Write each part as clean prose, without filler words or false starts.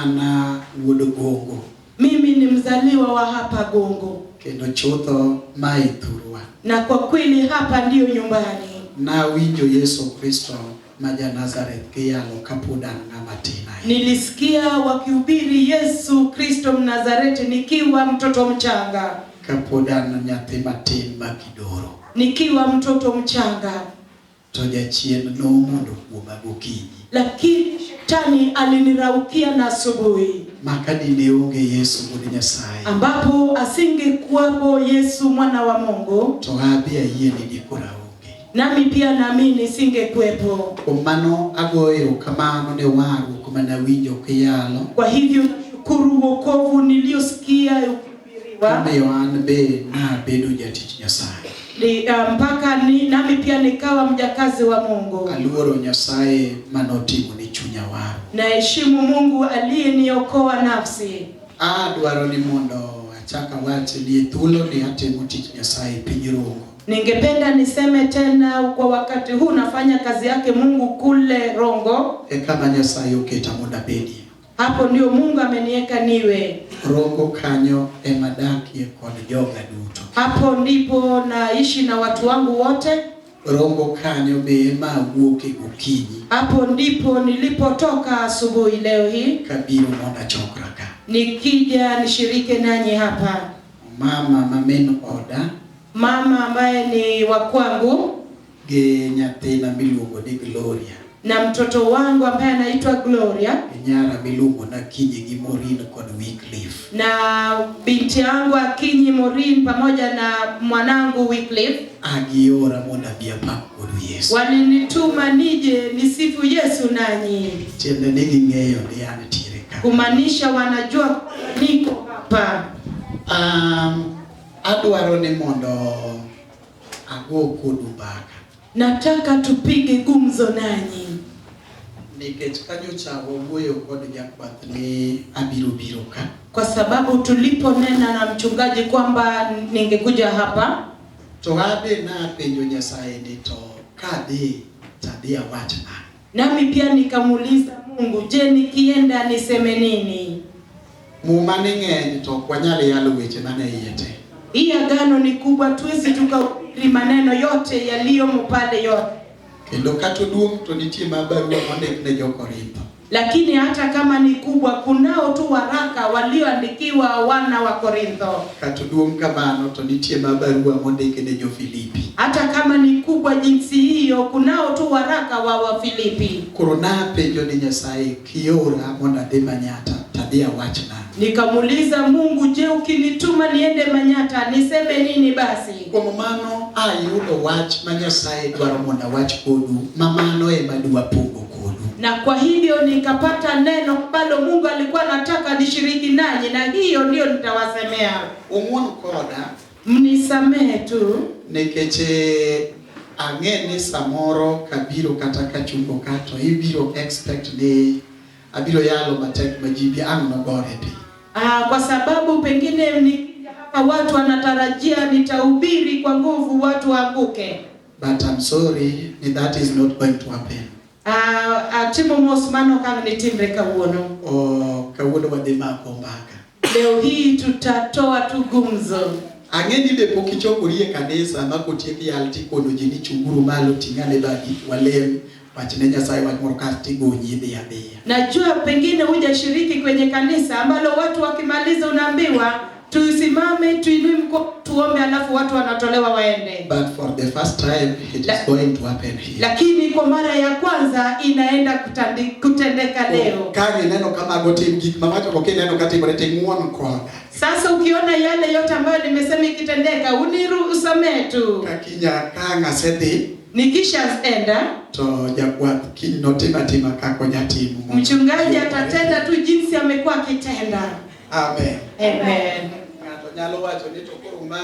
An wuod Gongo. Mimi ni mzaliwa wa hapa Gongo. Kendo chutho mae thurwa. Na kwa kweli hapa ndiyo nyumbani. Nawinjo Yesu Kristo ma ja Nazareth kiyalo kapod an ng'ama tin ahinya. Nilisikia wakihubiri Yesu Kristo Mnazareti nikiwa mtoto mchanga. Kapod an nyathi matin ma kidoro. Nikiwa mtoto mchanga. To jachien nomondo kuoma gokinyi. Lakini shetani aliniraukia na asubuhi. Ma ka dine onge Yesu wuod Nyasaye. Ambapo asingekuwapo Yesu mwana wa Mungu. To abi ayie ni dikoro aonge. Nami pia naamini singekuwepo. Kuom mano agoyo erokamano ne warruok mane awinjo kiyalo. Kwa hivyo nashukuru wokovu niliyosikia ukihubiriwa. Omiyo an be nabedo jatich Nyasaye. Ni, mpaka ni, nami pia nikawa mjakazi wa Mungu. Aluoro Nyasaye manotimo ni chunya warruok. Naheshimu Mungu aliyeniokoa nafsi. Adwaro ni mondo achak awach ni e thuolo ni atimo tich Nyasaye e piny Rongo. Ningependa niseme tena kwa wakati huu nafanya kazi yake Mungu kule Rongo. E kama Nyasaye oketa mondo abedie. Hapo ndio Mungu ameniweka niwe. Rongo kanyo ema adakie kod joga duto. Hapo ndipo naishi na watu wangu wote. Rongo kanyo be ema awuoke gokinyi. Hapo ndipo nilipotoka asubuhi leo hii. Kabiro mondo achokra ka. Nikija nishirike nanyi hapa. Mama ma min oda. Mama ambaye ni wa kwangu. Gi nyathina miluongo ni Gloria. Na mtoto wangu ambaye anaitwa Gloria. Gi nyara miluongo ni Akinyi gi Maureen kod Wycliffe. Na binti yangu Akinyi Maureen pamoja na mwanangu Wycliffe. Agiora mondo abi apak godo Yesu. Walinituma nije nisifu Yesu nanyi. Tiende ni ging'eyo ni an tiere ka. Kumaanisha wanajua niko hapa. Adwaro ni mondo ago kodu mbaka. Nataka tupige gumzo nanyi. Nikech kanyocha wawuoyo kod jakwath ni abiro biro ka. Kwa sababu tuliponena na mchungaji kwamba ningekuja hapa. To abe napenjo Nyasaye ni to kadhi tadhi awach nang'o? Nami pia nikamuuliza Mungu, je, nikienda niseme nini? Muma ni ng'eny to ok wanyal yalo weche mane iye te. Hii agano ni kubwa, tuwezi tukahubiri maneno yote yaliyomo pale yote. Kendo kata oduong' to nitie ma barua mondik ne jo-Korintho. Lakini hata kama ni kubwa, kunao tu waraka walioandikiwa wana wa Korintho. Kata oduong' kamano to nitie ma barua mondik ne jo-Filipi. Hata kama ni kubwa jinsi hiyo, kunao tu waraka wa Wafilipi. Koro napenjo ni Nyasaye kiora mondo adhi Manyatta tadhi awach nang'o? Nikamuuliza Mungu, je, ukinituma niende Manyatta niseme nini basi? Kuom mano ayudo wach ma Nyasaye dwaro mondo awach kodu, ma mano ema dwa pogo kodu. Na kwa hivyo nikapata neno ambalo Mungu alikuwa anataka nishiriki nanyi, na hiyo ndio nitawasemea. Ung'won koda. Mnisamehe tu. Nikech ang'e ni samoro kabiro kata kachungo ka to ibiro expect ni abiro yalo matek ma ji bi ang' nogore piny. Kwa sababu pengine nikija hapa watu wanatarajia nitahubiri kwa nguvu watu waanguke. But I'm sorry that is not going to happen. Atimo mos mano ok ang' nitimre kawuono. Oh, kawuono wadhi mako mbaka. Leo hii tutatoa tu gumzo. Ang'e ni be pok ichokori e kanisa ma kotiek yal tikono ji ni chunguru malo ting'ane badi walem wachne Nyasaye wach moro kasto igonyi idhi adhiya. Najua pengine hujashiriki kwenye kanisa ambalo watu wakimaliza unaambiwa tusimame tuinue mkono tuombe, alafu watu wanatolewa waende. But for the first time it is going to happen here. Lakini kwa mara ya kwanza inaenda kutendeka leo. Ka gineno kamago tim gik mawacho go kineno katimore to ing'uon koda. Sasa ukiona yale yote ambayo nimesema ikitendeka, unisamehe tu. Ka kinya ka ang' asedhi, Nikishaenda, to jakwath kiny notim atima kaka onyatimo. Mchungaji atatenda tu jinsi amekuwa akitenda. Amen. Amen. Ng'ato nyalo wacho ni to koro ma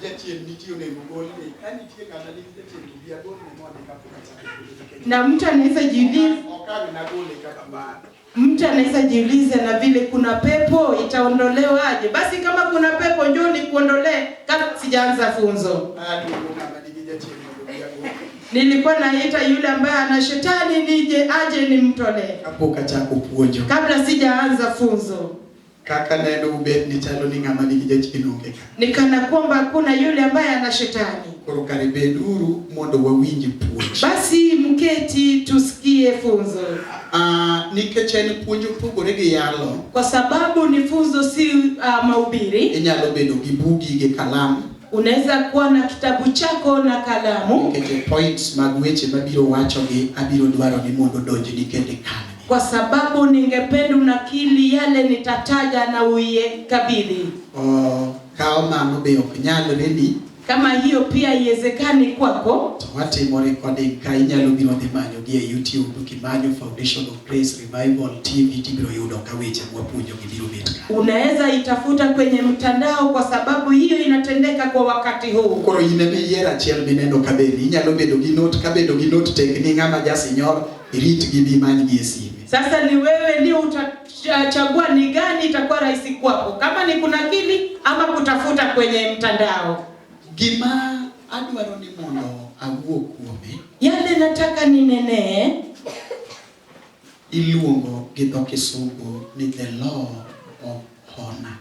jachien nitie onego golni. Ka nitie ng'ama nigi jachien to bi agolne mondi kapok achako puonjo. Na mtu anaweza jiuliza, Ok ang' nagole kaka bado. Mtu anaweza jiuliza na vile kuna pepo itaondolewaje? Basi kama kuna pepo njoo nikuondolee kabla sijaanza funzo. Aduogo ng'ama nigi jachien mondo obi agolne. Nilikuwa naita yule ambaye ana shetani nije aje nimtolee Kapok achako puonjo. Kabla sijaanza funzo. Kaka neno ubet ni chalo ni ng'ama nigi jachien onge ka. Ni kana kwamba hakuna yule ambaye ana shetani. Koro kare beduru mondo wawinj puonj. Basi mketi tusikie funzo. Nikech en puonj opogore gi yalo. Kwa sababu ni funzo si mahubiri. Inyalo bedo gi bugi gi kalam. Unaweza kuwa na kitabu chako na kalamu. Nikech points mag weche mabiro wacho gi abiro dwaro ni mondo donjni kendo ikan. Kwa sababu ningependa unakili yale nitataja na uikabidhi. Kawo mano be ok nyalre ni. Kama hiyo pia haiwezekani kwako, to watimo recording ka inyalo biro dhi manyo gi e YouTube kimanyo Foundation of Grace Revival TV tibiro yudo ka weche mwapuonjo gi biro bet ka. Unaweza itafuta kwenye mtandao kwa sababu hiyo inatendeka kwa wakati huu. Koro in ema iyiero achiel mineno ka bende inyalo bedo gi note ka bedo gi note tek ni ng'ama jasinyor irit gi bi many gi e sime. Sasa ni wewe ndio utachagua ni gani itakuwa rahisi kwako, kama ni kunakili ama kutafuta kwenye mtandao. Gima adwaro ni mondo awuo kuome, yale nataka ninenee, iluongo gi dho Kisungu ni the law of honor.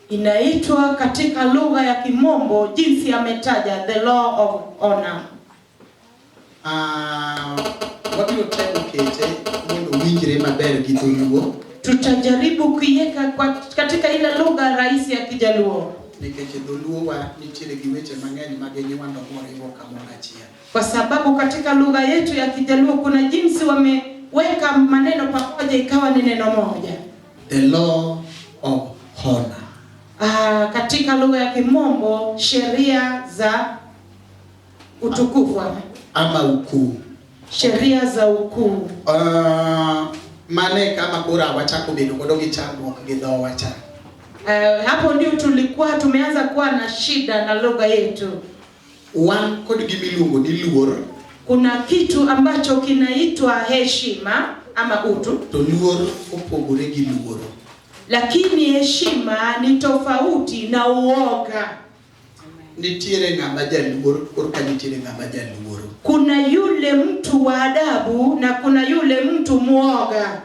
Inaitwa katika lugha ya Kimombo jinsi ametaja the law of honor. Wabiro temo kete mondo winjre maber gi dholuo. Tutajaribu kuiweka katika ile lugha rahisi ya Kijaluo. Nikech dholuo wa nitiere gi weche mang'eny ma ginywando moriwo kamoro achiel. Kwa sababu katika lugha yetu ya Kijaluo kuna jinsi wameweka maneno pamoja ikawa ni neno moja. The law of honor. Katika lugha ya Kimombo sheria za utukufu ama ukuu. Sheria za ukuu. Mane kama koro wachako bedo godo gi chandruok gi dhowa cha. Hapo ndio tulikuwa tumeanza kuwa na shida na lugha yetu. Wan kod gima iluongo ni luor. Kuna kitu ambacho kinaitwa heshima ama utu. To luor opogore gi luoro. Lakini heshima ni tofauti na uoga. Nitiere ng'ama jaluor, korka nitiere ng'ama jaluoro. Kuna yule mtu wa adabu na kuna yule mtu muoga.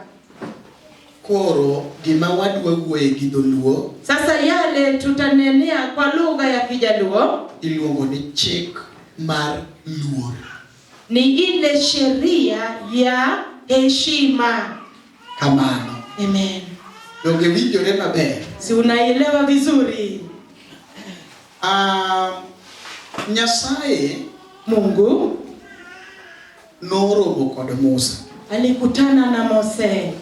Koro gima wadwa wuoye gi dholuo. Sasa yale tutanenea kwa lugha ya Kijaluo. Iluongo ni chik mar luor. Ni ile sheria ya heshima. Kamano. Amen. Donge winjore maber? Si unaelewa vizuri? Nyasaye Mungu noromo kod Musa. Alikutana na Mose.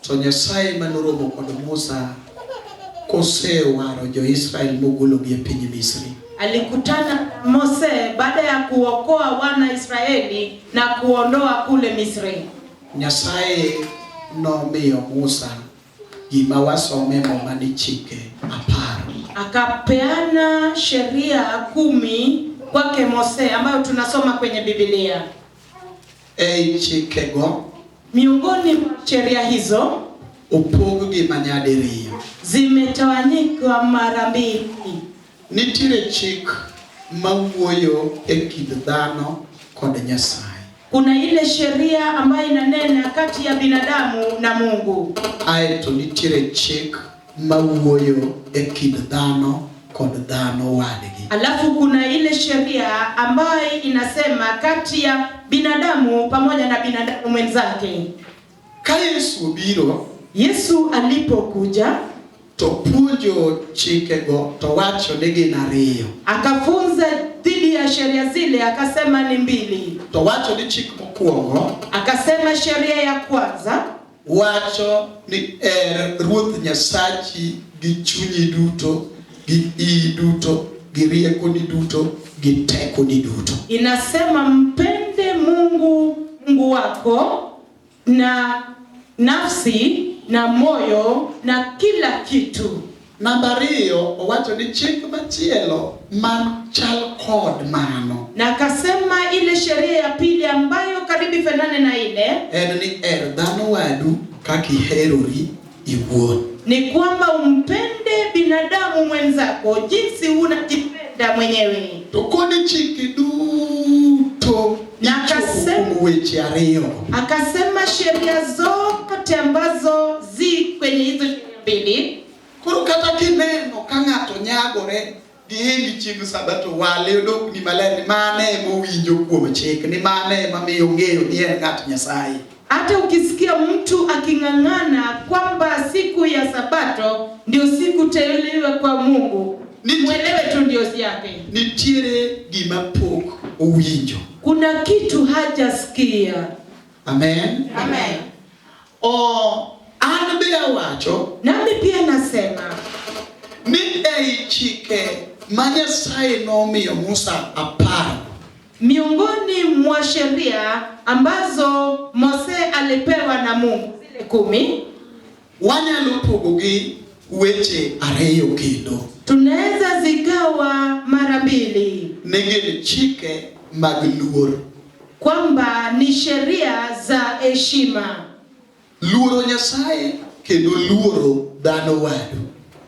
To Nyasaye manoromo kod Musa kosewaro jo-Israel mogologi e piny Misri. Alikutana na Mose baada ya kuokoa wana Israeli na kuondoa kule Misri. Nyasaye nomiyo Musa gima wasome Muma ni chike 10. Akapeana sheria 10 kwake Mose ambayo tunasoma kwenye Biblia. Ei chikego, miongoni mwa sheria hizo opog gi manyadiriyo. Zimetawanyika mara mbili. Nitiere chik mawuoyo e kind dhano kod Nyasaye. Kuna ile sheria ambayo inanena kati ya binadamu na Mungu. Aeto nitiere chik mawuoyo e kind dhano kod dhano wadgi. Alafu kuna ile sheria ambayo inasema kati ya binadamu pamoja na binadamu mwenzake. Ka Yesu obiro, Yesu alipokuja to puonjo chikego to wacho ni gin ariyo. Akafunza dhidi ya sheria zile akasema ni mbili. To wacho ni chik mokwongo, akasema sheria ya kwanza wacho ni her Ruoth Nyasachi gi chunyi duto, gi iyi duto, gi riekoni duto, gi tekoni duto. Inasema mpende Mungu Mungu wako na nafsi na moyo na kila kitu. Namba ariyo owacho ni chik machielo man chal kod mano. Na akasema ile sheria ya pili ambayo karibu fanane na ile, en ni her dhano wadu kaka iherori iwuon. Ni kwamba umpende binadamu mwenzako jinsi unajipenda mwenyewe. To koni chike duto Akasema, kuom weche ariyo. Akasema sheria zote ambazo zi kwenye hizo sheria mbili. Koro kata kineno ka ng'ato nyagore gi hembi chieng' sabato wale odokni maler ni mane emowinjo kuom chik ni mane ema miyo ong'eyo ni en ng'at Nyasaye. Hata ukisikia mtu aking'ang'ana kwamba siku ya Sabato ndio siku teuliwe kwa Mungu, mwelewe tu ndio yake. Nitiere gima pok owinjo. Kuna kitu hajasikia. Amen. Amen. O an be awacho Nami pia nasema ni ei chike ma Nyasaye nomiyo Musa 10 miongoni mwa sheria ambazo Mose alipewa na Mungu zile 10, wanyalo pogogi weche ariyo kendo. Tunaweza zigawa mara mbili. Ne gin chike mag luor. Kwamba ni sheria za heshima. Luoro Nyasaye kendo luoro dhano wadu.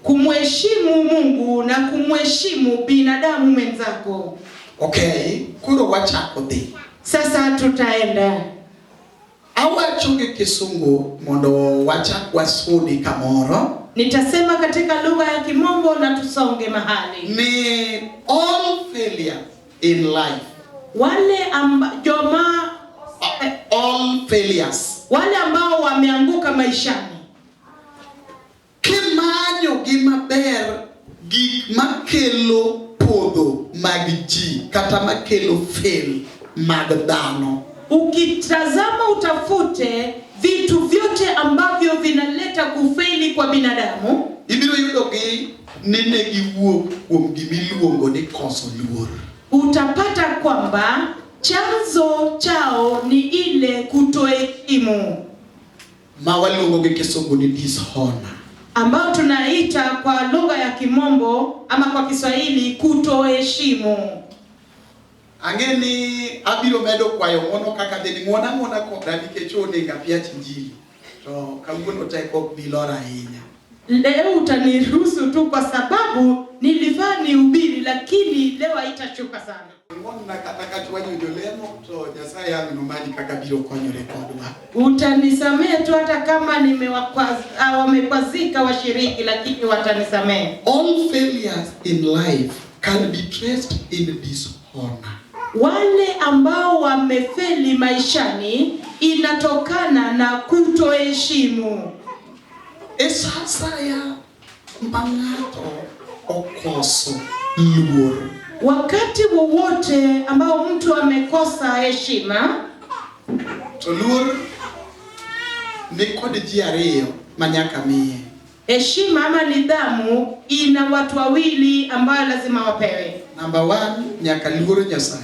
Kumheshimu Mungu na kumheshimu binadamu mwenzako. Okay, koro wachako dhi. Sasa tutaenda. Awacho gi Kisungu mondo wachak wasudi kamoro. Nitasema katika lugha ya Kimombo na tusonge mahali. Ni all failure in life. Wale joma, all failures. Wale ambao wameanguka maishani. Kimanyo gi maber gik makelo podho mag ji kata makelo fail mag dhano. Ukitazama utafute vitu vyote ambavyo vinaleta kufeli kwa binadamu. Ibiro yudo gi ni ne giwuok kuom gimiluongo ni koso luor. Utapata kwamba chanzo chao ni ile kutoheshimu. Ma waluongo gi Kisungu ni dishonor. Ambao tunaita kwa lugha ya Kimombo ama kwa Kiswahili kutoheshimu. Ang'e ni abiro medo kwayo ng'uono kaka dhi ni ng'uona ng'uona koda nikech onego apiach injili. To kawuono tek ok bi lor ahinya. Leo utaniruhusu tu kwa sababu nilifaa nihubiri, lakini leo haitashuka sana. Ng'uona kata kachwanyo jolemo to Nyasaye ang' nomanyi kaka biro konyore kodwa. Utanisamehe tu hata kama wamekwazika washiriki, lakini watanisamehe. All failures in life can be traced in dishonor. Wale ambao wamefeli maishani inatokana na kutoheshimu. E sasa ya ma ng'ato okoso luor. Wakati wowote ambao mtu amekosa heshima, to luor ni kod ji ariyo ma nyaka miye. Heshima ama nidhamu ina watu wawili ambao lazima wapewe. Number 1, nyaka luor Nyasaye.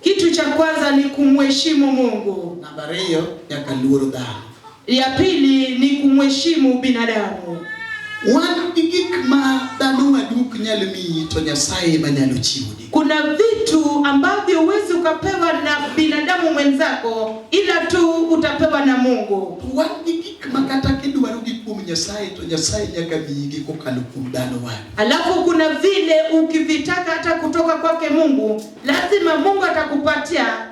Kitu cha kwanza ni kumheshimu Mungu. Namba 2, nyaka luor dhano. Ya pili ni kumheshimu binadamu. Wan gi gik ma dhano wadu ok nyal miyi to Nyasaye ema nyalo chiwoni. Kuna vitu ambavyo huwezi ukapewa na binadamu mwenzako ila tu utapewa na Mungu. Wan gi gik ma kata kidwaro gi kuom Nyasaye to Nyasaye nyaka miyi gi kokalo kuom dhano wadu. Alafu kuna vile ukivitaka hata kutoka kwake Mungu, lazima Mungu atakupatia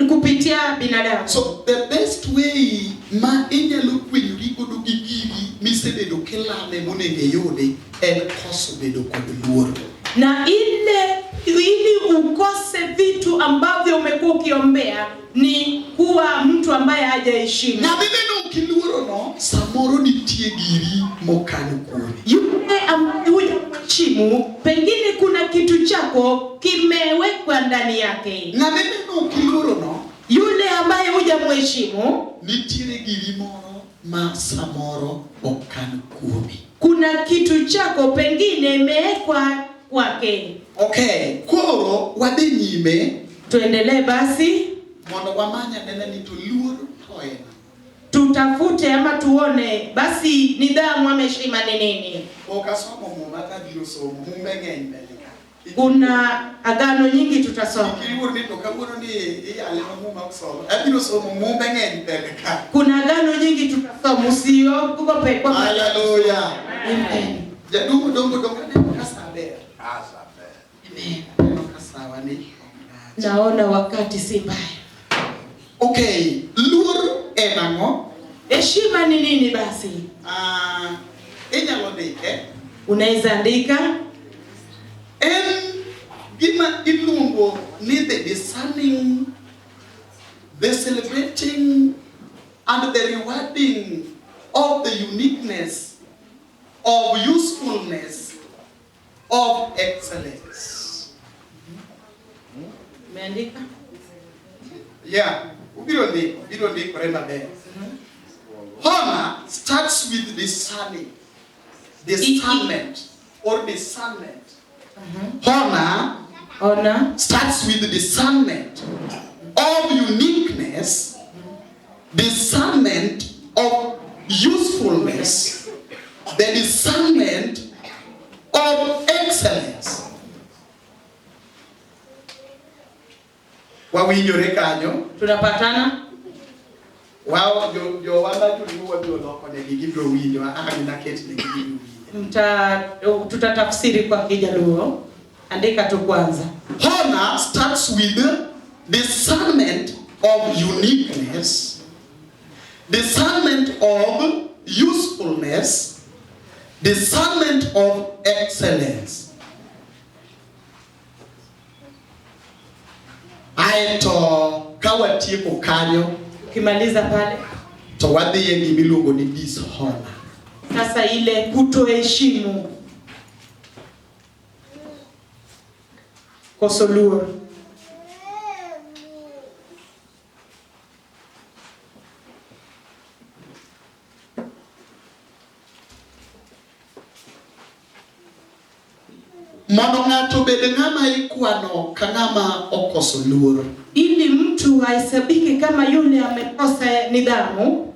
kupitia binadamu. So the best way ma inyalo kwenyori godo gi gigi misebedo kilame monego iyudi en koso bedo kod luor. Na ili ukose vitu ambavyo umekuwa ukiombea ni kuwa mtu ambaye hajaheshimu. Ng'ama ineno ok iluoro no, samoro nitie giri mokan kuomi. Yule ambaye hujaheshimu, pengine kuna kitu chako kimewekwa ndani yake. Ng'ama ineno ok iluoro no, yule ambaye hujamheshimu, nitiere giri moro ma samoro okan kuomi. Kuna kitu chako pengine imewekwa kwake. Okay, koro wadhi nyime. Tuendelee basi. Mondo wamany anena ni to luor to en. Tutafute ama tuone basi nidhamu ama heshima ni nini. Ok asomo muma ka biro somo, mumbe ng'eny mbele ka. Kuna agano nyingi tutasoma. Kik iluor ni to kawuono ni iyale ma muma ok somo. Abiro somo mumbe ng'eny mbele ka. Kuna agano nyingi tutasoma, usiogope kwa Hallelujah. Amen. Jaduong' dongo dongo aneno ka sa ber. Amen. Aneno ka sawa ni. Naona wakati si mbaya. Okay, luor en ang'o? Heshima ni nini basi? Inyalo ndike. Unaweza andika. En gima iluongo ni the discerning, the celebrating and the rewarding of the uniqueness of usefulness of excellence. Umeandika? Yeah, ubiro ndiko, biro ndikore maber. Honor starts with discerning, discernment or discernment. Honor Honor starts with discernment of uniqueness, discernment of usefulness, the discernment of excellence. Wawinjore kanyo? Tunapatana? Wao jo wala joluo wabiro loko negi gibiro winjo, ang' naket negi gibiro winjo. Tutatafsiri kwa Kijaluo. Andika tu kwanza. Honor starts with discernment of uniqueness, discernment of usefulness, discernment of excellence. Aeto ka watieko kanyo, Ukimaliza pale, to wadhi e gima iluongo ni dishonor. Sasa ile kutoheshimu, koso luor. Mondo ng'ato obed ng'ama ikwano ka ng'ama okoso luor. Ili mtu ahesabike kama yule amekosa nidhamu,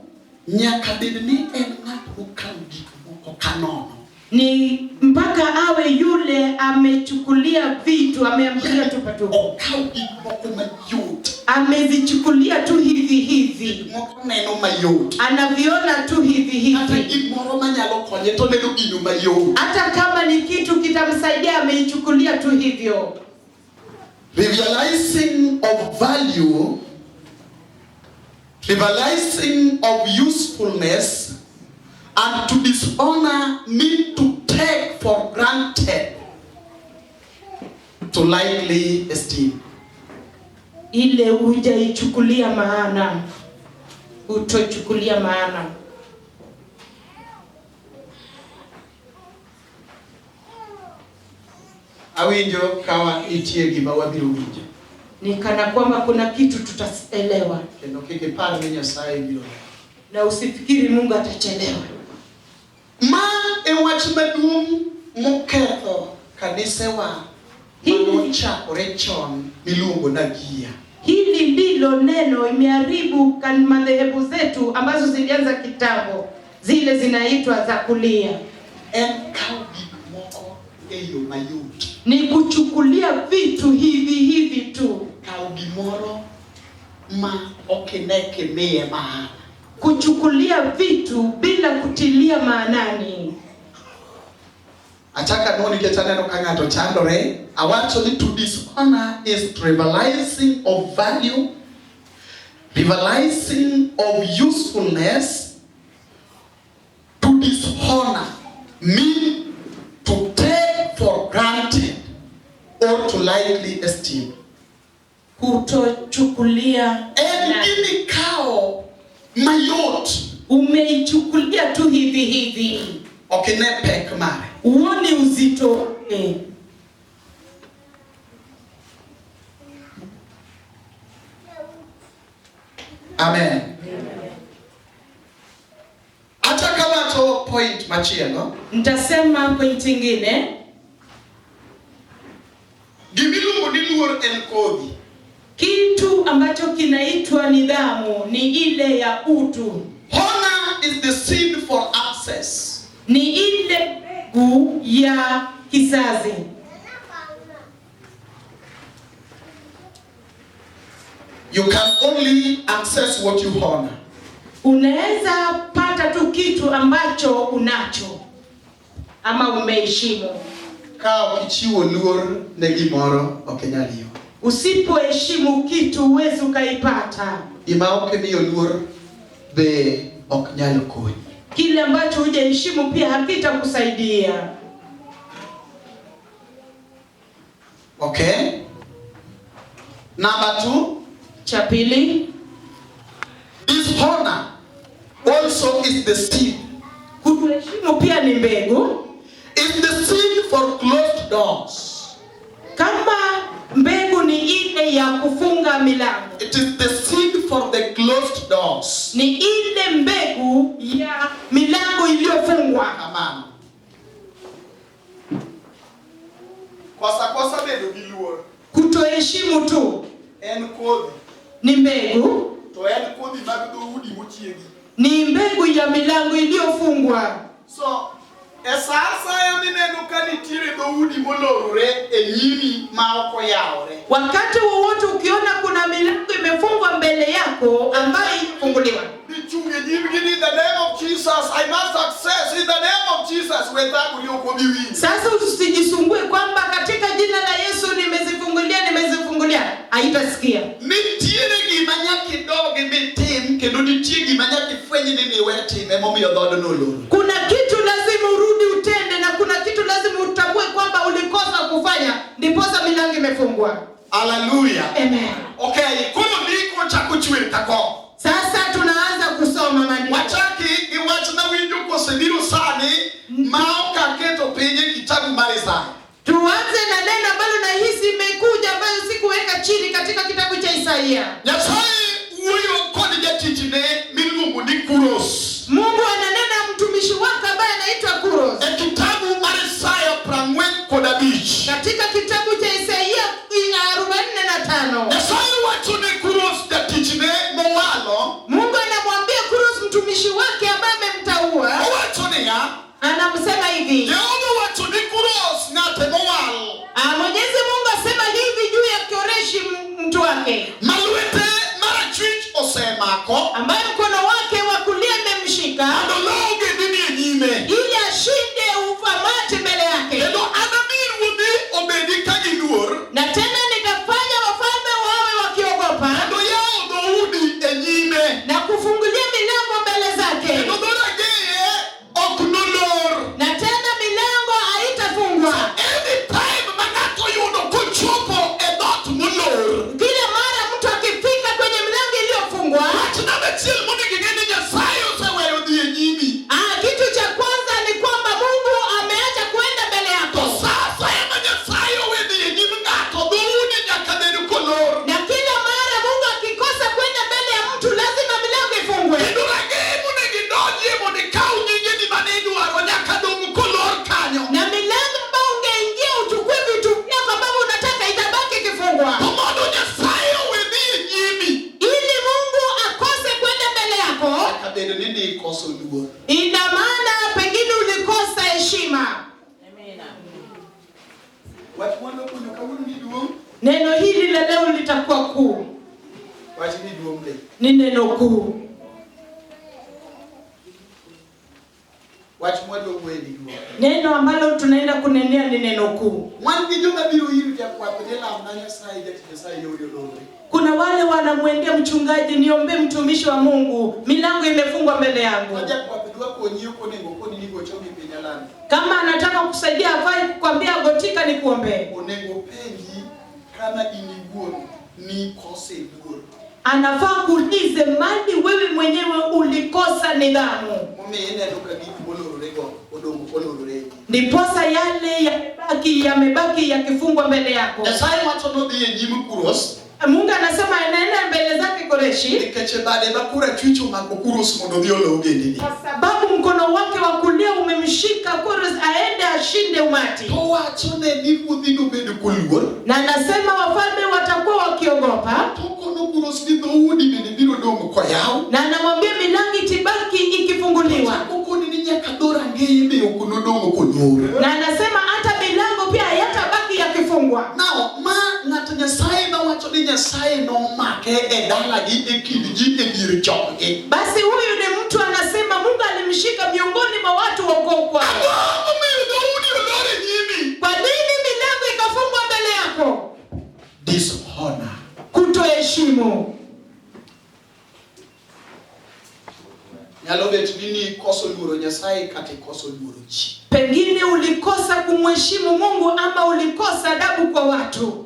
nyaka bed ni en ng'at mokawo gik moko ka nono. Ni mpaka awe yule amechukulia vitu, ameambulia tu patupu. Okawo gik moko mayot. Amezichukulia tu hivi hivi. Gik moko neno mayot. Anaviona tu hivi Kata hivi. gimoro manyalo konye to neno gino mayot. Hata kama ni kitu kitamsaidia ameichukulia tu hivyo. Realizing of value, realizing of usefulness, and to dishonor mean to take for granted, to lightly esteem. Ile hujaichukulia maana, utochukulia maana. Awinjo kawa nitie gima wabiro winjo. Ni kana kwamba kuna kitu tutaelewa. Kendo kik ipar ni Nyasaye biro lewo. Na usifikiri Mungu atachelewa. Ma e wach maduong' moketho kanisewa manochakore chon miluongo ni Agia. Hili ndilo neno imeharibu madhehebu zetu ambazo zilianza kitambo, zile zinaitwa za kulia. En kawo gik moko e yo mayot. Ni kuchukulia vitu hivi hivi tu. Kawo gimoro ma ok ine kimiye maana. Kuchukulia vitu bila kutilia maanani. Achaka nuo nikech aneno ka ng'ato chandore. Awacho ni to dishonor is trivializing of value, trivializing of usefulness. To dishonor mean to take for granted or to lightly esteem. Kutochukulia En na- gima ikawo mayot. Umeichukulia tu hivi hivi. Ok ine pek mare. Uone uzito wake. Amen. Achako awacho point machielo. Nitasema point ingine. Gimiluongo ni luor en kodhi. Kitu ambacho kinaitwa nidhamu ni ile ya utu. Honor is the seed for access. Ni ile mbegu ya kizazi. You can only access what you honor. Unaweza pata tu kitu ambacho unacho ama umeheshimu. Ka ok ichiwo luor ne gimoro, ok inyal yudo. Usipoheshimu kitu huwezi ukaipata. Gima ok imiyo luor be ok nyal konyi. Kile ambacho hujaheshimu pia hakitakusaidia. Okay? Number 2, Cha pili, dishonor also is the seed. kutoheshimu pia ni mbegu. Is the seed for closed doors. Kama mbegu ni ile ya kufunga milango, It is the seed for the closed doors. ni ile mbegu ya milango iliyofungwa. Kamano. Kosa kosa bedo gi luor. Kutoheshimu tu En kodhi. ni mbegu, To en kodhi mag dhoudi mochiegi. ni mbegu ya milango iliyofungwa. So, e sa asaya mineno ka nitiere dhoudi molorore e nyimi ma ok oyawore. Wakati wowote ukiona kuna milango imefungwa mbele yako ambayo ifunguliwa, Ichung' e nyimgi ni in the name of Jesus, I must success in the name of Jesus. We thagori ok obi winjo. sasa usijisumbue kwamba katika jina la Yesu nimezifungulia, nimezifungulia, haitasikia. Nitiere gima nyaka idogi mitim kendo nitie gima nyaka ifweny ni niwe time emomiyo dhoodno olor. Kuna kitu lazima urudi utende, na kuna kitu lazima utambue kwamba ulikosa kufanya, ndiposa milango imefungwa. Hallelujah. Amen. Okay, koro ndiko chako chwer ka koth. Sasa tunaanza kusoma maandiko. Wachaki gi wach mawinjo kosebiro sani ma ok aketo piny e kitabu mar Isaya. Tuanze na neno ambalo nahisi imekuja ambayo sikuweka chini katika kitabu cha Isaia. Nyasaye wuoyo kod jatichne miluongo ni Kuros. Mungu ananena mtumishi wake ambaye anaitwa Kuros E kitabu mar Isaya 45. katika kitabu cha Isaia 45. Nyasaye wacho ne Kuros jatichne mowalo, Mungu anamwambia Kuros mtumishi wake ambaye amemtaua, owacho niya, anamsema hivi: Jehova wacho ni Kuros ng'ate mowal, Mwenyezi Mungu asema hivi juu ya Koreshi mtu wake ma lwete marachwich osemako, ambaye mkono wake wa kulia imemshika mondo lo ogendini e nyime. ili ashinde ufamati mbele yake, Kendo anami ruodhi obedi ka giluor, na tena nitafanya wafalme wawe wakiogopa kendo yawo dhoudi e nyime, na kufungulia milango mbele zake, kendo dhorangeye ok nolor. na tena milango haitafungwa. Anytime ma ng'ato oyudo kochopo e dhoot molor, Kila mara mtu akifika kwenye milango iliyofungwa, wach namba achiel monego ing'e ni Nyasaye oseweyo dhi e nyimi. Kitu cha kwanza ni kwamba Mungu ameacha kuenda mbele To yako, sa asaya ma Nyasaye owe dhi e nyim ng'ato, dhoudi nyaka bed kolor. na kila mara Mungu akikosa kwenda mbele ya mtu lazima milango ifungwe, Kendo rangeye monego idonjie mondo ikaw gigeni mane idwaro nyaka dong' kolor kanyo. na milango ambayo ungeingia uchukue vitu vyako ambavyo unataka itabaki ikifungwa, To mondo Nyasaye owe dhi e nyimi, ili Mungu akose kwenda mbele yako. nyaka bed ni nikoso luor. Ina maana pengine ulikosa heshima. Wach mwadwa puonjo kawuono ni duong'. Neno hili la leo litakuwa kuu, Wach ni duong' le. ni neno kuu. Wach mwadwa wuoye ni duong'. Neno ambalo tunaenda kunenea ni neno kuu. Wan gi joma biro ir jakwath ni lamna Nyasaye jatich Nyasaye yori olorre. Kuna wale wanamwendea mchungaji, niombe mtumishi wa Mungu, milango imefungwa mbele yangu. Ka jakwath dwa konyi ok onego okoni ni go chomi piny alami. Kama anataka kukusaidia, hafai kukwambia gotika nikuombee. Onego penji kama in iwuon nikose luor. Anafaa kuulize mali wewe mwenyewe ulikosa nidhamu, Momiyo ineno ka gik molororego odong' kolorore. ndiposa yale yamebaki yakifungwa mbele yako. Nyasaye wacho nodhi e nyim Kuros Mungu anasema anaenda mbele zake Koreshi nikech e bade ma korachwich omako Kuros mondo odhi olo ogendini. kwa sababu mkono wake wa kulia umemshika Koresh aende ashinde umati, To wachone ni ruodhi nobed koluor. na anasema wafalme watakuwa wakiogopa, To kono Kuros ni dhoudi bende biro dong' koyaw. na anamwambia milango itibaki ikifunguliwa, Okoni ni nyaka dhorangeye be ok nodong' kolor. na anasema hata milango pia hayatabaki yakifungwa. Now, ma ng'ato Nyasaye mawacho ni Nyasaye nomake e dalagi e kind ji e dier chokgi. Basi huyu ni mtu anasema Mungu alimshika miongoni mwa watu wa ukoo kwao. Ang'o momiyo dhoudi olor e nyimi? Kwa nini milango ikafungwa mbele yako? Dishonor. luoro Nyasaye kata ikoso luoro ji. Pengine ulikosa kumheshimu Mungu ama ulikosa adabu kwa watu.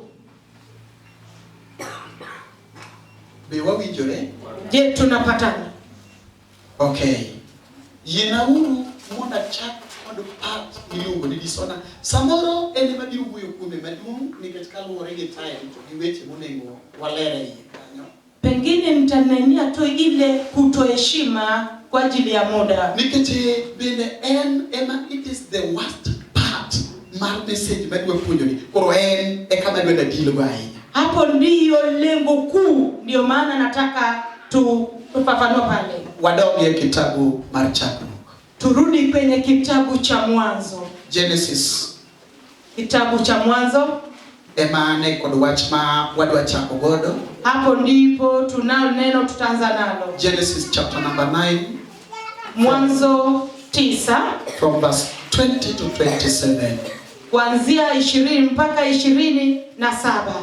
Be wawinjore? Je, tunapatana? Okay. Yienauru mondo achak kod part miluongo ni dishonor. Samoro en ema biro wuoyo kuome maduong' nikech kaluwore gi time to gi weche monego waler e iye kanyo. Pengine nitanenia tu ile kutoheshima kwa ajili ya muda. Nikech bende en ema it is the worst part mar message madwa puonjoni. Koro en e kama adwa deal go ahinya. Hapo ndiyo lengo kuu, ndiyo maana nataka tufafanue pale. Wadog e kitabu mar Chakruok. Turudi kwenye kitabu cha Mwanzo, Genesis kitabu cha Mwanzo. ema ne kod wach ma wadwa chako godo. Hapo ndipo tunalo neno tutaanza nalo. Genesis chapter number 9 Mwanzo 9 from verse 20 to 27. kuanzia 20 mpaka 27.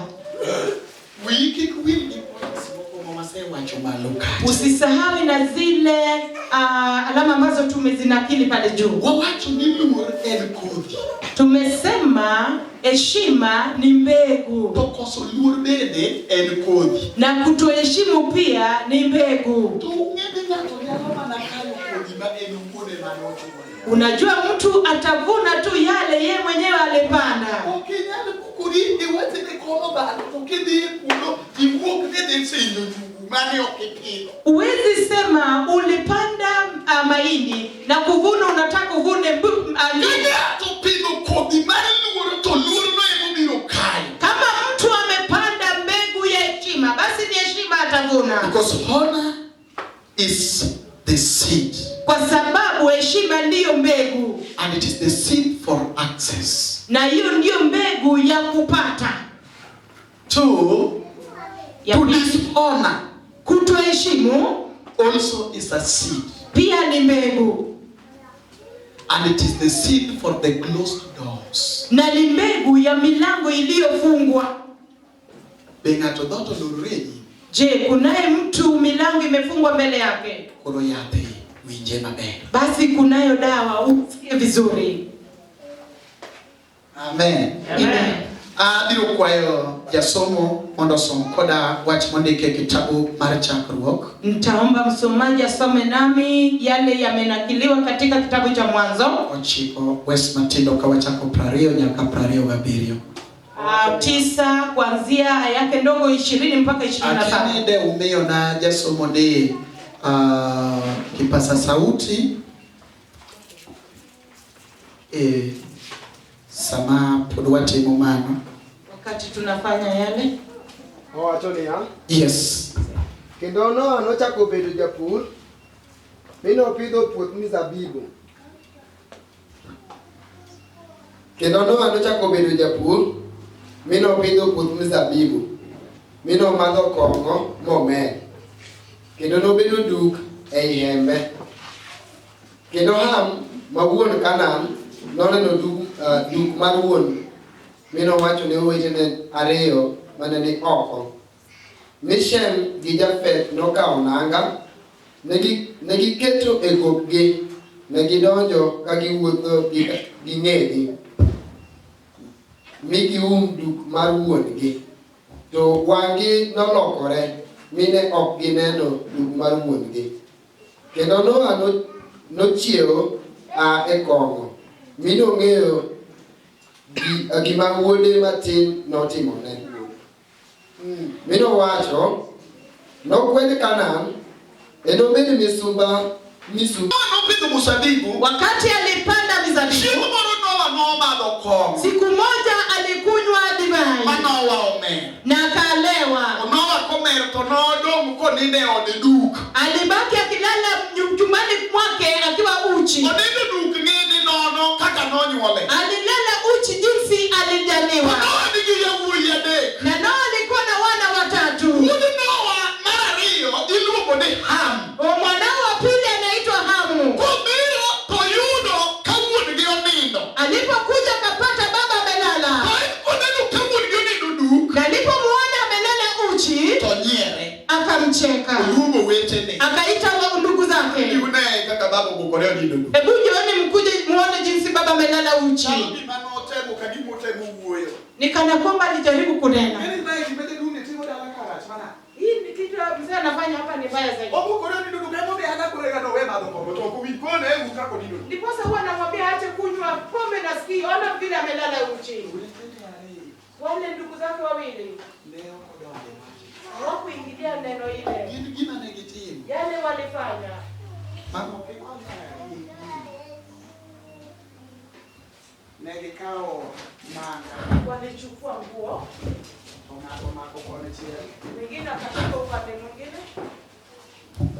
Wiyi kik wil gi points moko ma wasewacho malo kacha. Usisahau na zile alama ambazo tumezinakili pale juu. Wawacho ni luor en kodhi. Tumesema heshima ni mbegu To koso luor bende en kodhi. Na kutoheshimu pia ni mbegu. To ung'e ni ng'ato nyalo mana kayo kodhi ma en owuon ema nochuoyo. Unajua mtu atavuna tu yale ye mwenyewe alipanda. Ok inyal bukori iwacho ni komo balo to kidhi e puodho iwuok ni dhi sinjo njugu mane ok ipidho. Huwezi sema ulipanda mahindi na kuvuna unataka uvune Ka ndizi. ng'ato opidho kodhi mar luor to luorno emobiro kayo. Kama mtu amepanda mbegu ya heshima, basi ni heshima atavuna, Because honor is the seed. Kwa sababu heshima ndiyo mbegu, And it is the seed for access. Na hiyo ndiyo mbegu ya kupata. Two, Ya to pili, dishonor kutoheshimu also is a seed. Pia ni mbegu, And it is the seed for the closed doors. Na ni mbegu ya milango iliyofungwa. Be ng'ato dhoot olorore e nyime, Je, kunaye mtu milango imefungwa mbele yake? Koro yathe winje maber. Basi kunayo dawa, usikie vizuri. Amen. Amen. Abiro kwayo jasomo mondo osom koda wach mondik e kitabu mar Chakruok Nitaomba msomaji asome nami yale yamenakiliwa katika kitabu cha Mwanzo 9 wes matindo ka wachako 20 nyaka 27. 9 kuanzia aya yake ndogo 20 mpaka 27. Akini de umiyo na jasomo ni kipasa sauti e, sama pod watimo mano. Wakati tunafanya yale, Owacho niya, Yes. Kendo Noa nochako bedo japur, mi nopidho puoth mizabibu. Kendo Noa nochako bedo japur, mi nopidho puoth mizabibu, mi nomadho kong'o momer. Kendo nobedo duk ei hembe. Kendo Ham ma wuon Kanaan noneno duk mar wuon mi nowacho ne owetene ariyo mane ni oko. Mi Shem gi Jafeth nokawo nanga, ne giketo e gokgi, ne gidonjo ka giwuotho gi ng'egi, mi gium duk mar wuon-gi. To wangʼ-gi nolokore, mi ne ok gineno duk mar wuon-gi. Kendo Noa nochiewo a e kong'o, mi nong'eyo gima wuode matin notimone. Mi nowacho, nokwed Kanaan, enobed misumba. Noa nopidho mzabibu. Wakati alipanda mizabibu, Chieng' moro Noa nomadho kong'o. Siku moja alikunywa divai Ma Noa omer. Na akalewa. Noa komer to nodong' konindo e ode duk. Alibaki akilala chumbani mwake akiwa uchi. Onindo duk ng'ene nono kaka nonyuole. Alilala uchi jinsi alijaliwa. Noa nigi yawuoyi adek. Na Noa alikuwa na wana watatu. Wuod Noa mar ariyo iluongo ni Ham. Mwanao wa pili anaitwa Hamu. Kobiro to yudo ka wuon-gi onindo. Alipokuja akapata baba amelala. To en koneno ka wuon-gi onindo duk. Na alipomuona amelala uchi, To nyiere. Akamcheka. Oluongo owetene. Akaita wa ndugu zake. Une kaka baba obukore. Omukore onindo duk. Hebu njooni mkuje muone jinsi baba amelala Chalo uchi. gima notemo ka gima otemo wuoyo. Ni kana kwamba alijaribu kunena. Ng'eni mae gima jaduong' ne timo dala ka rach manade. Hii ni kitu mzee anafanya hapa ni mbaya zaidi. Omukore onindo duk emomiyo an akorega nowe madho kong'o to ok owinj kone e kaka onindo duk. Ndiposa huwa namwambia aache kunywa pombe na sikio, ona vile amelala uchi. Owetene ariyo Wale ndugu zake wawili ne ok odonjo e wachno. hawakuingilia neno ile, Gin gima ne gitimo. yale walifanya. Mama ok ikonya Ne gikawo nanga Walichukua nguo, to ng'ato omako konchiel, mwingine akashika upande mwingine,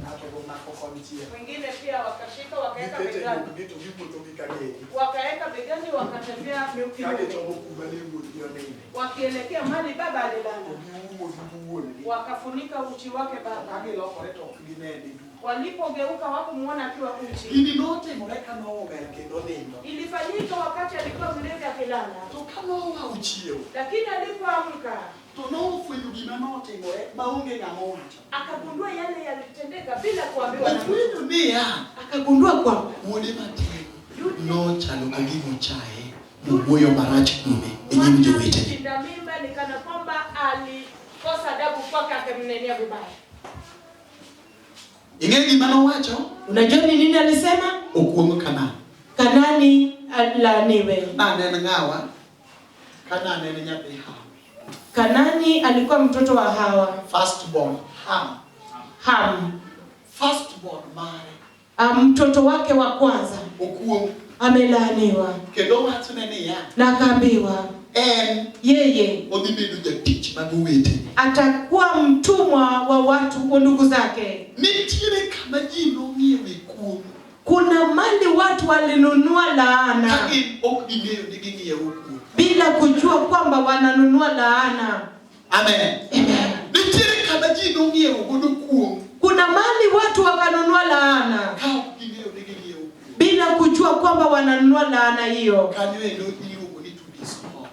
ng'ato be omako konchiel. mwingine pia wakashika, wakaweka Gikete begani, lwetgi to giwuotho gi kagegi. wakaweka begani, wakatembea Ka kinyume, gichomo kuma ne wuon-gi oninde. wakielekea mahali baba To alilala, giumo dug wuon-gi. wakafunika uchi wake Ka baba. gilokore to ok ginene duk. Walipogeuka wakumuona akiwa uchi. Gini notimore ka nower kendo nindo. Ilifanyika wakati alikuwa mlevi akilala, To ka noa ochiewo, lakini alipoamka to nofwenyo gima notimore maonge ng'ama owacho. akagundua yale yalitendeka bila kuambiwa na mtu. Ofwenyo niya, Akagundua kwamba wuode matin nochalo ka gima ochaye mowuoyo marach kuome e nyim jowetene. mwana mimba ni kana kwamba alikosa adabu kwake, akamnenea vibaya. Ing'e gima nowacho? Unajua ni nini alisema? Okuong' Kanaan. Kanani alaaniwe. Nane en ng'awa? Kanaan en nyathi Ham. Kanani alikuwa mtoto wa Hawa, First born Ham. Ham. First born mare. Ah, mtoto wake wa kwanza Okuong' amelaaniwa, kendo wachne niya, na akaambiwa en yeye odhi bedo jatich mag owetene. atakuwa mtumwa wa watu wa ndugu zake. Nitiere kama ji nong'iewe kuong' Kuna mali watu walinunua ka laana gin ok ging'eyo ni ging'iewo kuong'. bila kujua kwamba wananunua laana. Amen. Amen. Nitiere kama ji nong'iewo godo kuong' Kuna mali watu wakanunua laana ka ok ging'eyo ni ging'iewo kuong'. bila kujua kwamba wananunua laana hiyo, Kanyo endo iluongo ni to dishonor.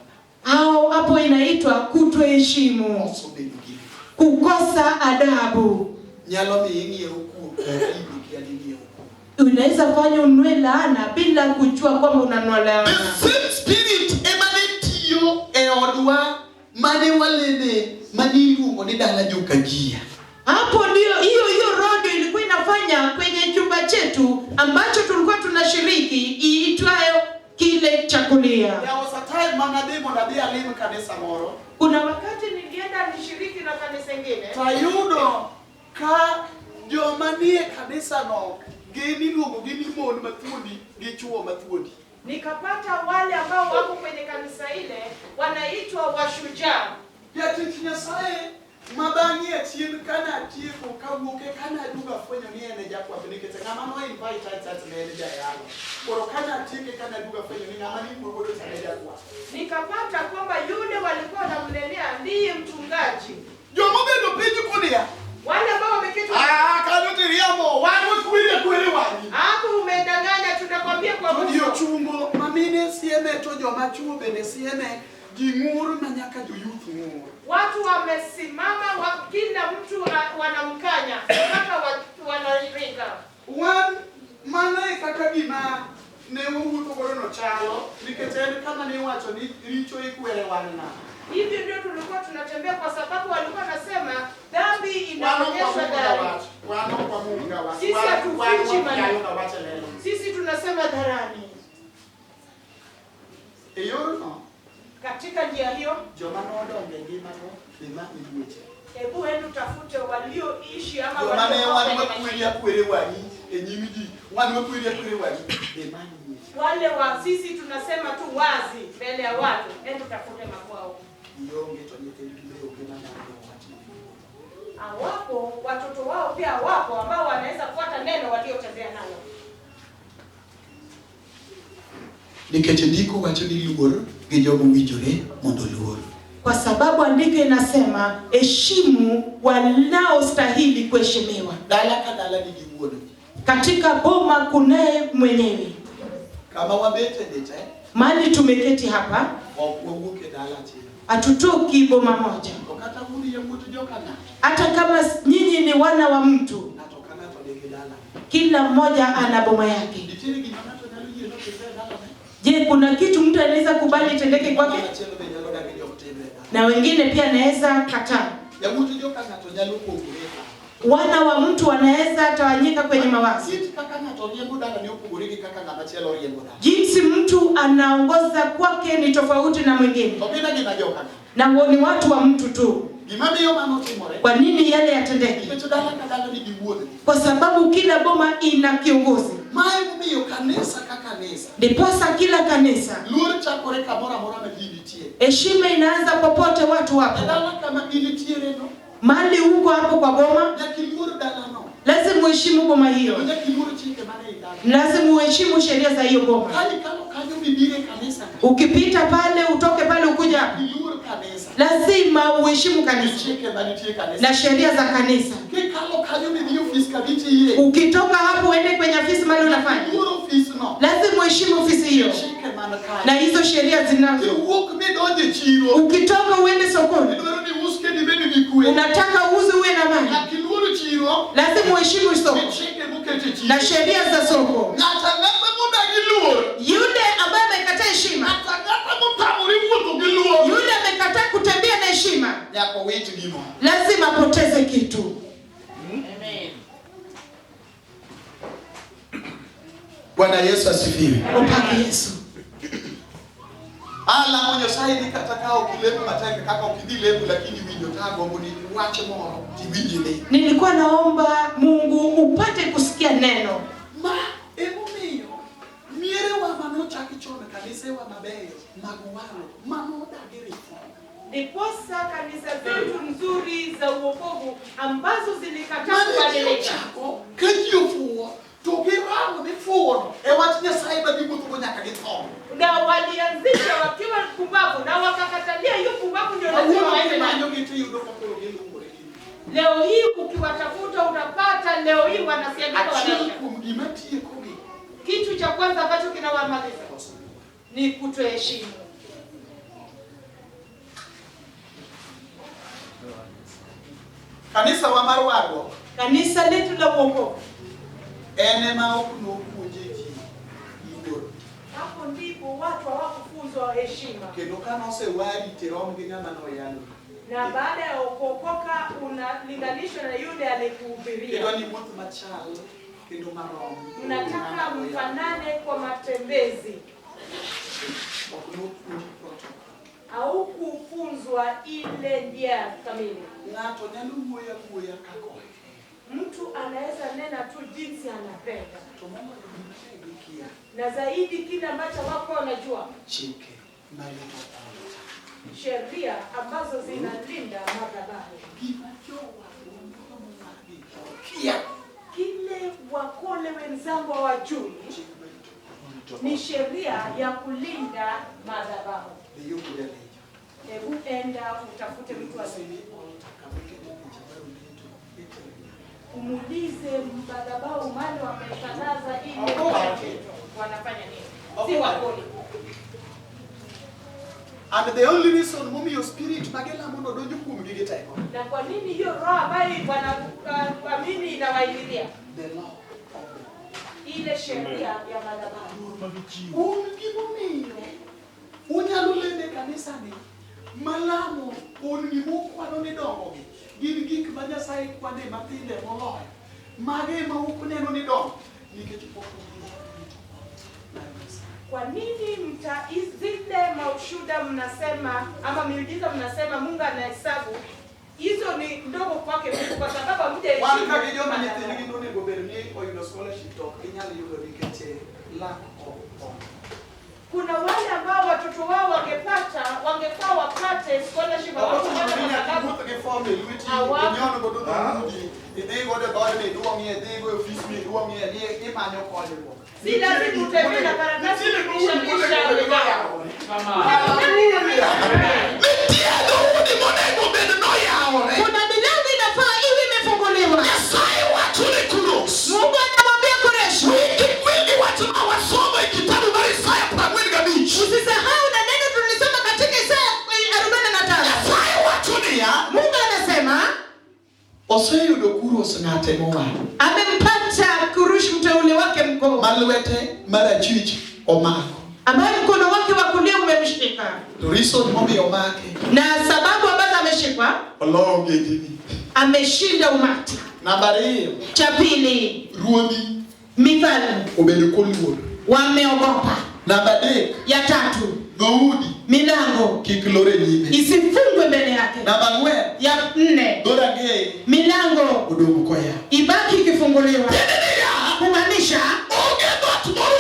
au hapo inaitwa kutoheshimu, Koso bedo gi luor. kukosa adabu. Nyalo miyo ing'iewo kuong' kata in ikia ni ing'iewo kuong'. Unaweza fanya ununue laana bila kujua kwamba unanunua The laana. same spirit ema ne tiyo e odwa mane waleme mane iluongo ni dala jokagia. Hapo ndio hiyo hiyo roho ndio ilikuwa inafanya kwenye chumba chetu ambacho tulikuwa tunashiriki iitwayo kile cha kulia. There was a time mane adhi mondo adhi alim kanisa moro Kuna wakati nilienda nishiriki na kanisa ingine, tayudo ka joma nie kanisano gin iluongo gi ni mon mathuondi gi chuo mathuondi. nikapata wale ambao wako kwenye kanisa ile wanaitwa washujaa. Jatich Nyasaye ma bang'e achien kane atieko kawuok eka naduogo afwenyo ni en e jakwath nikech ng'ama no invite e church ne en jayalo. Koro kane atieko eka naduogo afwenyo ni ng'ama niwuoyo godo cha ne jakwath. Nikapata kwamba yule walikuwa wanamnenea ndiye mchungaji. Jomobedo piny kunia. Wale ambao wameketi Ah, kanyo tiriambo, wan wakwiri akwere wang'i. hapo, umedanganya, tunakwambia kwa To ji uso. ochungo, mamine sieme to joma chuo bende sieme, ji ng'ur ma nyaka jo youth ng'ur. Watu wamesimama wa, kila mtu wanamkanya mpaka wanarika. Wan mano e kaka gima ne wawuotho godo no chalo, nikech en kama ne iwacho ni richo ikwere wang' ng'ato. Hivi ndio tulikuwa tunatembea, kwa sababu walikuwa nasema dhambi Wan ok inaonyeshwa wamunga dhahiri. wach, wan ok wamunga wach, Sisi wan hatufichi maneno. wakiayo ga wach e lela. Sisi tunasema dharani. E yorno, Katika njia hiyo, joma nodongo e ngimago be ma e weche. hebu enda utafute walioishi ama Joma ne waliokuwa wan kwenye wakweri maisha. akwere wang'i e nyim ji, wan wakweri akwere wang'i be ma e weche. Wale wa sisi tunasema tu wazi mbele ya watu, enda utafute makwao. Gionge to nyithindgi be onge manyalo luwo wach ma giwuotho. Hawapo, watoto wao pia hawapo ambao wanaweza kufuata neno waliotembea nalo. Nikech ndiko wacho ni luor gi jogo owinjore mondo oluor. Kwa sababu andiko inasema heshimu wanaostahili kuheshimiwa. Dala ka dala nigi wuon. Katika boma kunaye mwenyewe. Kama wabete ni te, Mahali tumeketi hapa, ok wawuok e dala achiel. hatutoki boma moja. To kata un yawuot joka ng'ato, Hata kama nyinyi ni wana wa mtu, ng'ato ka ng'ato nigi dalane. Kila mmoja ana boma yake. Nitiere gima ng'ato nyalo yie notimre e dalane. Je, kuna kitu mtu anaweza kubali itendeke kwake Machielo be nyalo dagi ni ok timre e dalane. na wengine pia anaweza kataa? Yawuot joka ng'ato nyalo pogore e paro. Wana wa mtu wanaweza tawanyika kwenye mawazo. Kit kaka ng'ato riembo dalane opogore gi kaka ng'ama chielo riembo dalane. Jinsi mtu anaongoza kwake ni tofauti na mwingine, To gin agina joka ng'ato. na ni watu wa mtu tu. Gima miyo mano timore, Kwa nini yale yatendeke? nikech dala ka dala nigi wuon. Kwa sababu kila boma ina kiongozi. Mae emomiyo kanisa ka kanisa Ndiposa kila kanisa luor chakore kamoro amora ma ji nitie. heshima inaanza popote watu E wapo. dala kama intiere no, Mali huko hapo kwa boma, nyaka iluor dalano. lazima uheshimu boma hiyo, Kendo nyaka iluor chike man ei dala. lazima uheshimu sheria za hiyo boma. Ka ikalo kanyo mibiro e kanisa ka, Ukipita pale, utoke pale, ukuja hapa, iluor kanisa. lazima uheshimu Gi kanisa chike manitie e kanisa. na sheria za kanisa. Kikalo kanyo midhi e ofis kama itiye, Ukitoka hapo uende kwenye ofisi mali unafanya, iluor ofisno. lazima uheshimu ofisi hiyo Chike man na kanyo. hizo sheria zinazo. Kiwuok midonjo e chiro, Ukitoka uende sokoni, idwaro ni us kendo ibed gi kwe. unataka uuze uwe na mali, Nyaka iluor chiro, lazima uheshimu soko gi chike moket e chiro. na sheria za soko. Ng'ato ang'ata modagi luor, Yule ambaye amekataa heshima, ng'ato ang'ata motamore wuotho gi luor, yule amekataa kutembea na heshima, nyaka owit gimoro. lazima apoteze kitu. Bwana Yesu asifiwe. Upake Yesu. Alamo Nyasaye ni kata ka ok ilemo matek kaka ok idhi lemo lakini winjo tagombo ni wach moro tiwinj ni. Nilikuwa naomba Mungu upate kusikia neno. Ma emomiyo mierewa manochaki chon kanisewa mabeyo mag walo manodagi reform. Ndiposa kanisa zetu nzuri za uokovu ambazo zilikataa Mane ji kubadilika, ochako ka ji ofuwo to girango ni fuwono e wach Nyasaye ma giwuothogo nyaka githo. na walianzisha wakiwa pumbavu na wakakatalia hiyo pumbavu, ndio lazima Kawuono waende nayo. kimanyogi tiyudo ka koro giluwore gi Leo hii ukiwatafuta utapata, leo hii wanasiagika Achiel wanaisha. kuom gima tiekogi Kitu cha kwanza ambacho kinawamaliza koso luor. ni kutoheshimu. Kanisa wa mar warruok Kanisa letu la uokovu, en ema ok nopuonje ji luor. hapo ndipo watu hawakufunzwa heshima, Kendo ka nosewari tirom gi ng'ama noyalo. na baada ya kuokoka unalinganishwa na yule aliyekuhubiria. Idwa ni wuoth machal kendo marom. Unataka Ng'ama noyalo. mfanane kwa matembezi, Ok nopuonji protocol. haukufunzwa ile njia kamili. Ng'ato nyalo wuoyo awuoya kaka ohero. Mtu anaweza nena tu jinsi anapenda, To moloyo gima ne gikia na zaidi kile ambacho wako wanajua chike marito altar. sheria ambazo zinalinda madhabahu. Gima jowadwa moro momaki kia. Kile wakole wenzangu hawajui Chik marito altar. ni sheria ya kulinda madhabahu. Dhiyo kuda lejo. Hebu enda utafute mtu Nyise asiye ni altar kama ikete picha mar Ondeto itero nyangu. umuulize madhabahu mali wametandaza ile Okowacho. wanafanya nini? Si wakole. And the only reason momiyo spirit magilamo donjo kuomgi gi teko. Na kwa nini hiyo roho ambayo wanaamini inawaingilia The law of the ile sheria ya madhabahu? Un gimomiyo unyalo lendo e kanisa ni malamo honni mukwano ni dongogi gin gik ma Nyasaye kwane matindo moloyo. Mago ema ok neno ni dongo nikech pok ung'eyo rito mar Nyasaye. Kwa nini mta zile maushuda mnasema ama miujiza mnasema Mungu anahesabu hizo ni ndogo kwake Mungu kwa sababu Wan hamjaheshimu ka gi joma madhabahu. nyithindgi nonego bed ni oyudo scholarship to ok ginyal yudo nikech lack of form. Kuna wale ambao watoto wao wangepata wangefaa wapate scholarship Ok ochuno hawakupata ni kwa nyaka sababu iwuoth gi form e lweti Hawa- inyon godo dhoudi idhi godo e dhood miduong'ie idhi go e ofis miduong'ie ni imanyo konyruok. Si lazima utembee na karatasi Nitiere dhoudi kupishanisha monego bed wenzako. noyawore. Nitie dhoudi monego bed noyawore. Kuna milango inafaa iwe imefunguliwa. Nyasaye wacho ne Kuros. Mungu anamwambia Koreshi, Wigi wigi wach ma wasomo e kitabu mar Isaya 45. usisahau na neno tulisoma katika Isaya 45. Nyasaye wacho niya, Mungu anasema Oseyudo Kuros ng'ate mowal. Amempata Kurush mteule wake mkuu, Ma lwete marachwich omako. ambaye mkono wake wa kulia umemshika, To reason momiyo omake, na sababu ambazo ameshikwa, oloyo ogendini. ameshinda umati. Namba ariyo, Cha pili, ruodhi mifalme obedo koluor. wameogopa. Namba adek, Ya tatu, dhoudi milango kik lor e nyime. isifungwe mbele yake. Namba ang'wen, Ya nne, dhorangeye milango odong' koyaw. ibaki ikifunguliwa, kumaanisha Onge dhoot moro